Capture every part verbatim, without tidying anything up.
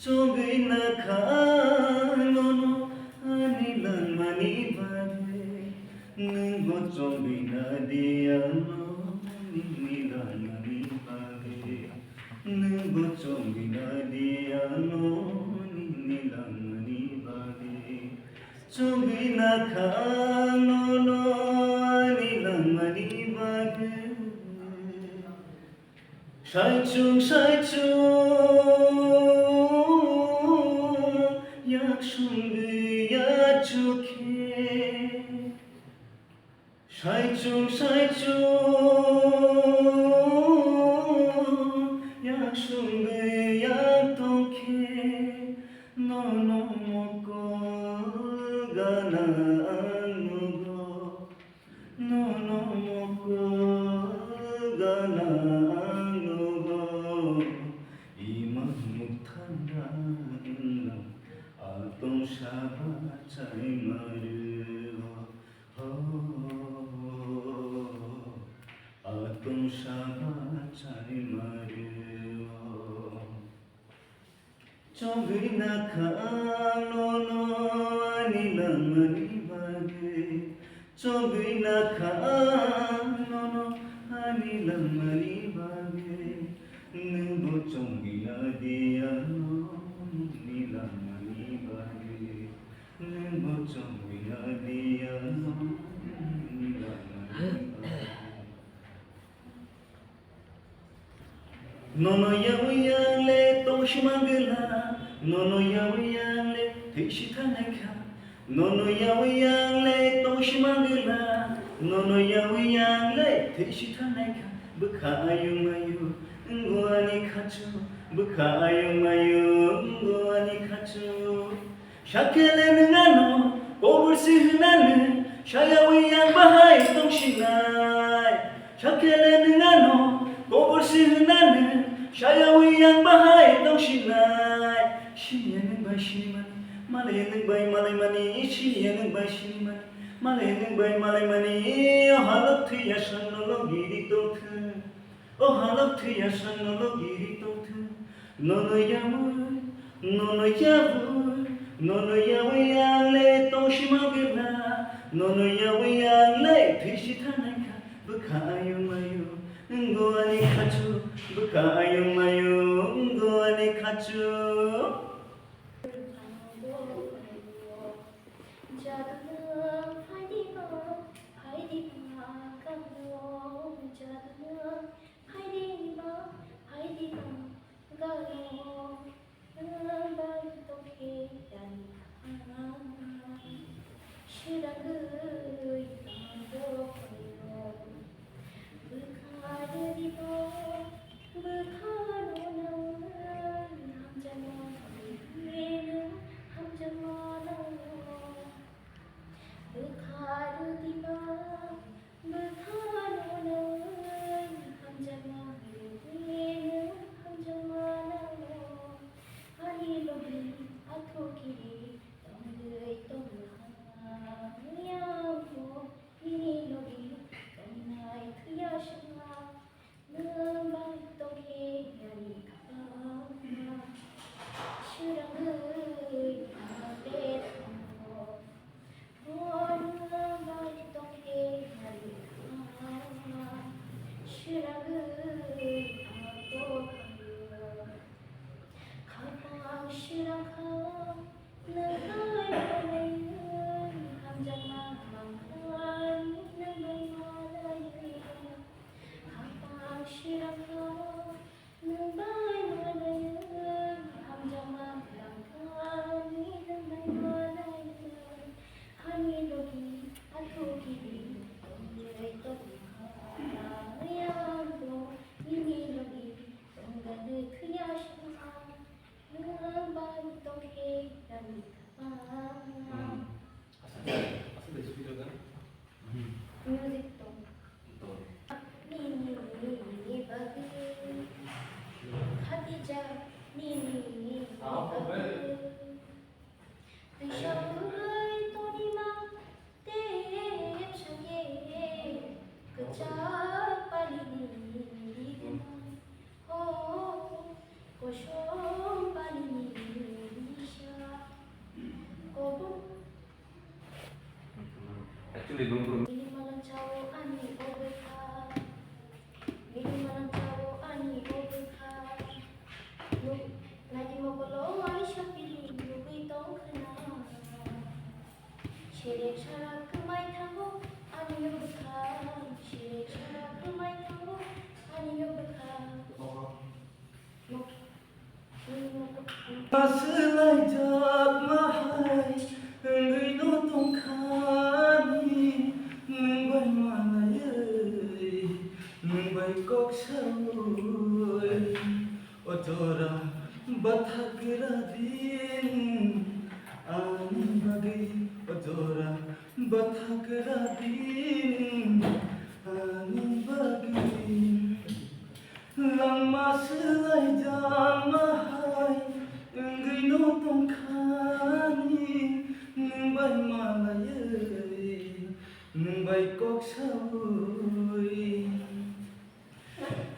Chogwi nakha nono ani langmani bagwi, nwngbo chogwi nadi ano nini langmani bagwi, nwngbo chogwi nadi ano nini langmani bagwi, chogwi nakha nono ani langmani bagwi. Saichung saichung yak sungwi ya chukhe. Saichung saichung yak sungwi ya tongkhe. Nono mokol gana ang nugo. Nono mokol gana ang nugo, ima mukthang rang atong saba chai mario. Ho, atong saba chai mario. Chogwi nakha ang nono ani langmani bagwi. Chogwi nakha ang nono ani langmani bagwi. Nwngbo chogwi nadi ano nini langmani bagwi. Nwngbo chogwi nadi ano nini langmani bagwi. Nono yaui yang le tongsi manggila, nono yaui yang le thwisi thanai kha. Nono yaui yang le tongsi manggila, nono yaui yang le thwisi thanai kha. Bwkha ayung mayu, wngwani khachu, bwkha ayung mayu, wngwani khachu. Sakele nwng ano kobor si hwnani sayawi yang bahai tongsinai. Sakele nwng ano kobor si hwnani sayawi yang bahai tongsinai. Siniya nwng bai sinimani, malaya nwng bai malaimani, siniya nwng bai sinimani, malaya nwng bai malaimani, o halok thwiya sangno logi ri tongthwng. O halok thwiya sangno logi ri tongthwng. Nono yaui, nono yaui, nono yaui ang le tongsi magwna. Nono yaui ang le thwisi thanai kha. Bwkha ayung mayu, wngwani khachu. Bwkha ayung mayu, wngwani khachu. Jaduna phaidi ba, phaidi ba, galo. Jaduna phaidi ba, phaidi ba, galo. Nwng bai tongkhe ani kha. Swrangwi abo phaio. Bwkha rwdi ba, bwkha rwnai, hamjakma rwdi, nwng hamjakma nango. Bwkha rwdi ba, bwkha rwnai, hamjakma rwdi, nwng hamjakma nango. Ani logi athuki ri tongwi tongma, yang bo nini logi tongnai thwiya sima. Nwng bai tongkhe ani khapang, swrangwi ang bethango. O nwng bai tongkhe ani khapang, swrangwi ang bethango. Khapang swrang kha, nwng bai malaio, hamjakma hamkha, nwng bai malaio. Khapang swrang kha, nwng bai malaio, hamjakma hamkha, nwng bai malaio. Ani logi athuki ri tongwi tongma, yang bo nini logi tongwi thwiya sima. Nwng bai tongkhe ani khapang. Hmm. Aswk de, aswk de, sui jaga. Hmm. Music tong. Tong. Nini bagwi. Khadija, nini bagwi. Ah, oh, eh. Twisa bwrwi tonima tei bwsakhe kwchak palini rigwma. O kosom palini Bini malang chao ani o bwkha. Bini malang chao ani o bwkha. Nuk naidi mokolo ani sapili nugwi tong khna. Sere sara kwmai thango ani o bwkha. Sere sara kwmai thango ani o bwkha. Aswlaijakma hai wngwi no tongkhani, nwng bai manaiwi, nwng bai kok saui. O jora bwthak gra din ani bagwi, o jora bwthak gra din ani bagwi. Langma swlaijakma hai wngwi no tongkhani, nwng bai malaiwi, nwng bai kok saui.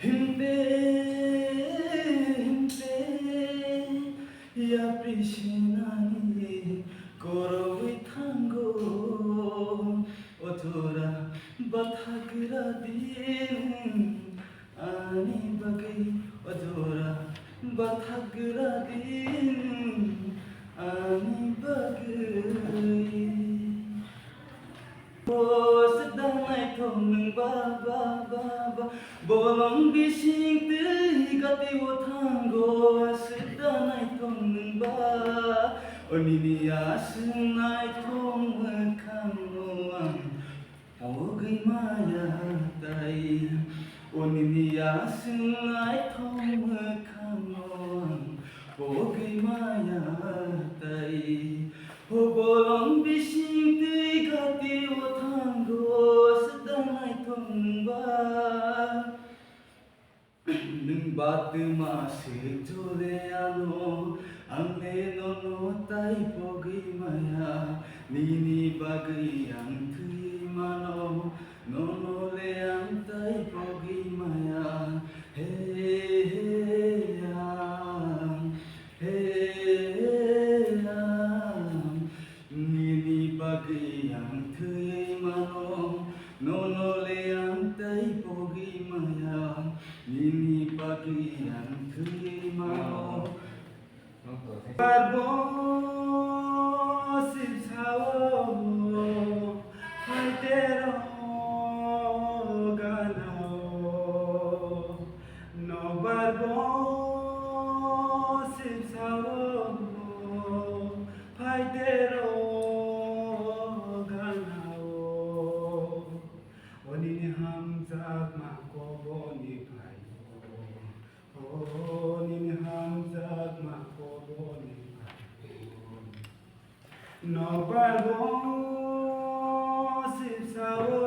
Himpe, himpe, yapri senani korogwi thango, o jora bwthak gra din. Ani bagwi o jora bwthak gra din ani bagwi. O swkda naithok nwng ba, ba, ba, ba. Bolong bising twi gati o thango, swkda naithok nwng ba. O nini aswk naithok mwkhang no ang pogwi maya tai, o nini aswk naithok mwkhang no ang pogwi maya tai. O bolong bising twi gati o thango, swkda naithok nwng ba. Nwng batwma se jole ano, ang le nono tai pogwi maya, nini bagwi ang thwi mano, nono le ang tai pogwi maya. He, he, ang, he, he, ang. Nini bagwi ang thwi mano, nono le ang tai pogwi maya, nini bagwi ang thwi mano. Barbo sipsao, phaitero ganao. Nokbar bo sipsao, phaitero ganao. O nini hamjakma koboni phaio. O nini hamjakma koboni phaio. Nokbar bo sipsao,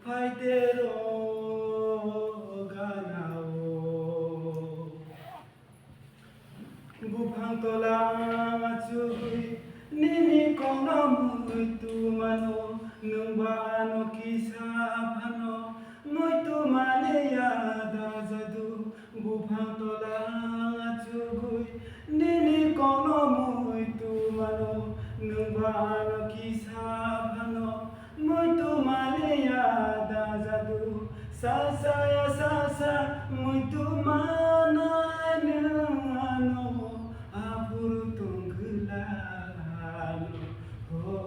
phaitero ganao. Buphang tola achugwi nini kokno muitu mano, nwngba ano kisa phano muitu maliya da jadu. Buphang tola achugwi nini kokno muitu mano, nwngba ano kisa phano muitu maliya da jadu. Sasa ya sasa muitu manai nwng ano aphuru tongkhlano, ho,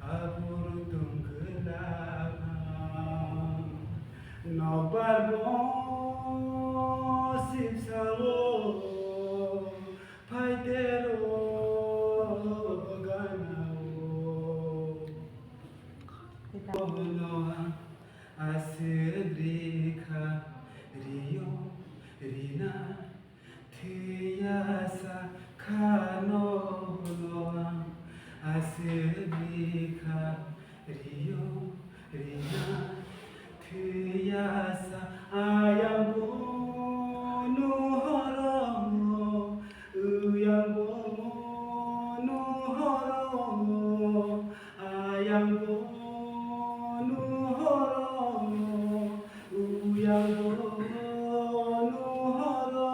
aphuru tongkhlano. Nokbar bo sipsao, phaitero ganao. Bono aswk rikha, rio, rina, thwiya sa khano. Bono aswk rikha, rio, rina, thwiya sa ayang bono horo, uyang bono horo, ayang bono horo, uyang bono horo,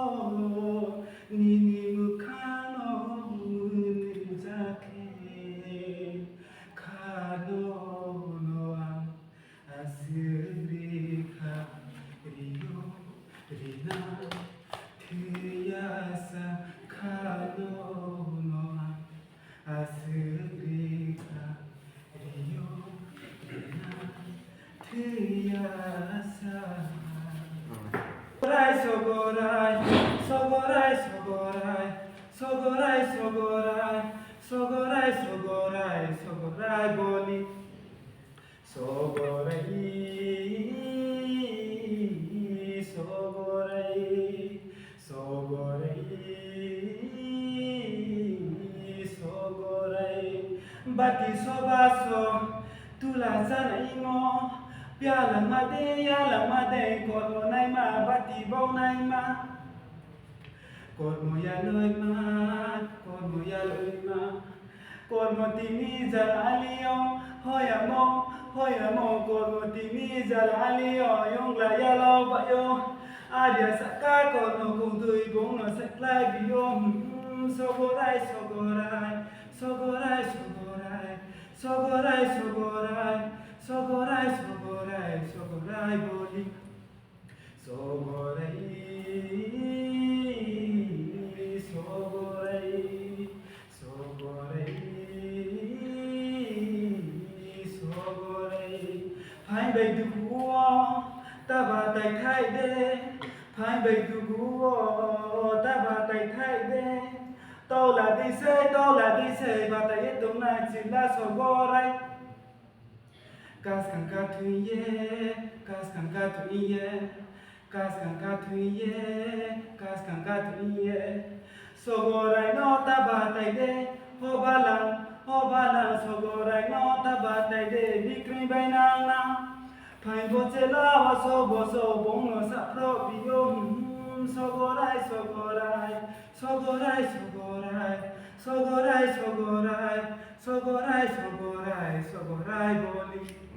nini mwkhano mwnwi jakhe. Kha Rikha, riyo, rina, thwiya sa khano no. Aswk rikha, riyo, rina, thwiya sa. Sogorai, sogorai, sogorai, sogorai, sogorai, sogorai, sogorai, sogorai, sogorai boli. Sogorai, sogorai, sogorai, sogorai. Bati sobaso tula chanaimo, piala made, yala made, kormo naima, bati bau naima. Kormo yaloima, kormo yaloima, kormo tini jal alio, hoyamo, hoyamo, kormo tini jal alio, yongla yalo bayo, adia saka kormo kungtwi bongno seklai bio, hmm, sogorai, sogorai, sogorai, sogorai, sogorai, sogorai, sogorai, sogorai, sogorai boli. Sogorai, sogorai, sogorai, sogorai. Phain bai dugu o, ta batai thai de. Phain bai dugu o, ta batai thai de. Tola di se, tola di se, batai ye tongna chila sogorai. Kaskang kathwi ye, kaskang kathwi ye, kaskang kathwi ye, kaskang kathwi ye. Sogorai no ta batai de, hobalang, hobalang, sogorai no ta batai de, bikrwi bai nang na. Phain bo chela wa so bo so bongno saphro biyo, hmm, sogorai, sogorai, sogorai, sogorai, sogorai, sogorai, sogorai, sogorai, sogorai boli.